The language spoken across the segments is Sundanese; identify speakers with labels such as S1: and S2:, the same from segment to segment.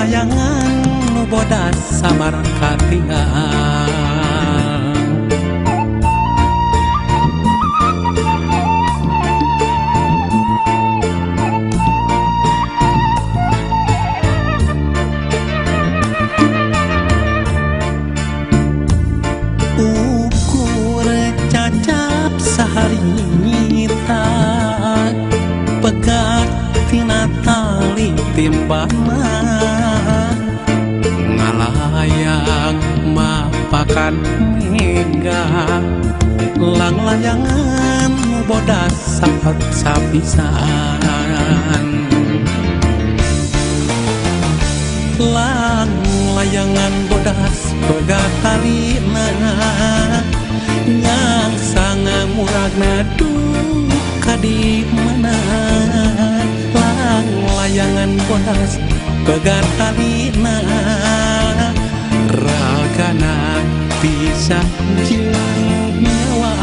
S1: layangan nu bodas samar katingal. Ukur cacap sahari nyita pegat tina tali timbana ngalayang mapakan mega lang layangan nu bodas sapat sapisan. Lang layangan bodas pegat talina yang sanga muragna duka di mana. Lang layangan bodas pegat talina ragana bisa jeung nyawa.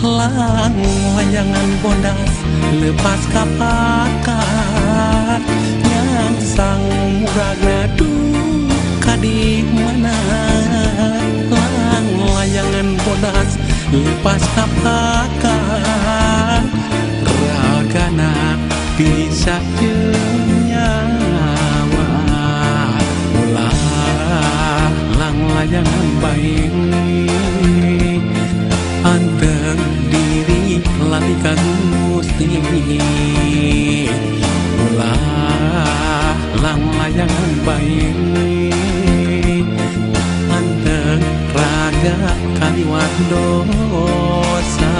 S1: Lang layangan bodas lepas kapakat yang sang muragna duka di mana. Lang layangan bodas lepas kapakat ragana bisa jeung nyawa. Ulah lang layangan bae anteng diri lali ka Gusti. Ulah lang layangan bae anteng raga kaliwat dosa.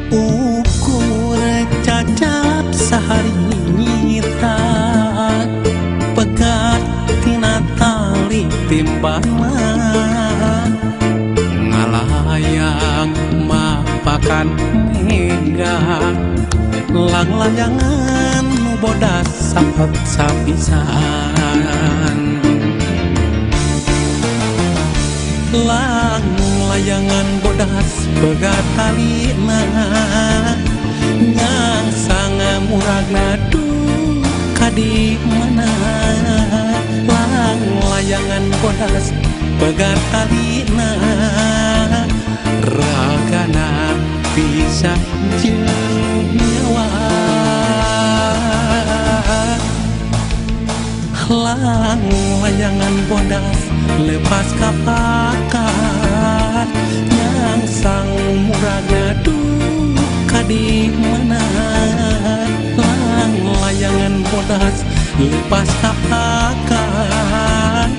S1: Ukur cacap sahari nyita pegat tina tali timbana ngalayang mapakan mega lang layangan nu bodas sapat sapisan. Lang layangan bodas pegat talina yang sanga muragna duka di mana. Lang layangan bodas pegat talina ragana bisa jeung nyawa. Lang layangan bodas lepas kapakat yang sang muragna duka di mana. Lang layangan bodas lepas kapakat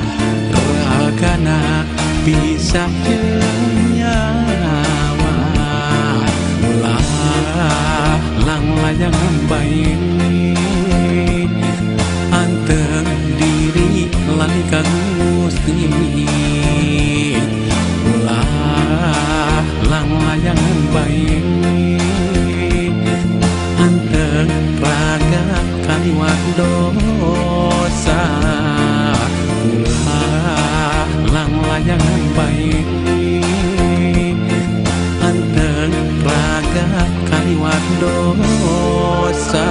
S1: ragana bisa jeung nyawa. Ulah lang layangan bae anteng diri lali ka Gusti. Ulah lang layangan bae anteng raga kaliwat dosa. Ulah lang layangan bae anteng raga kaliwat dosa.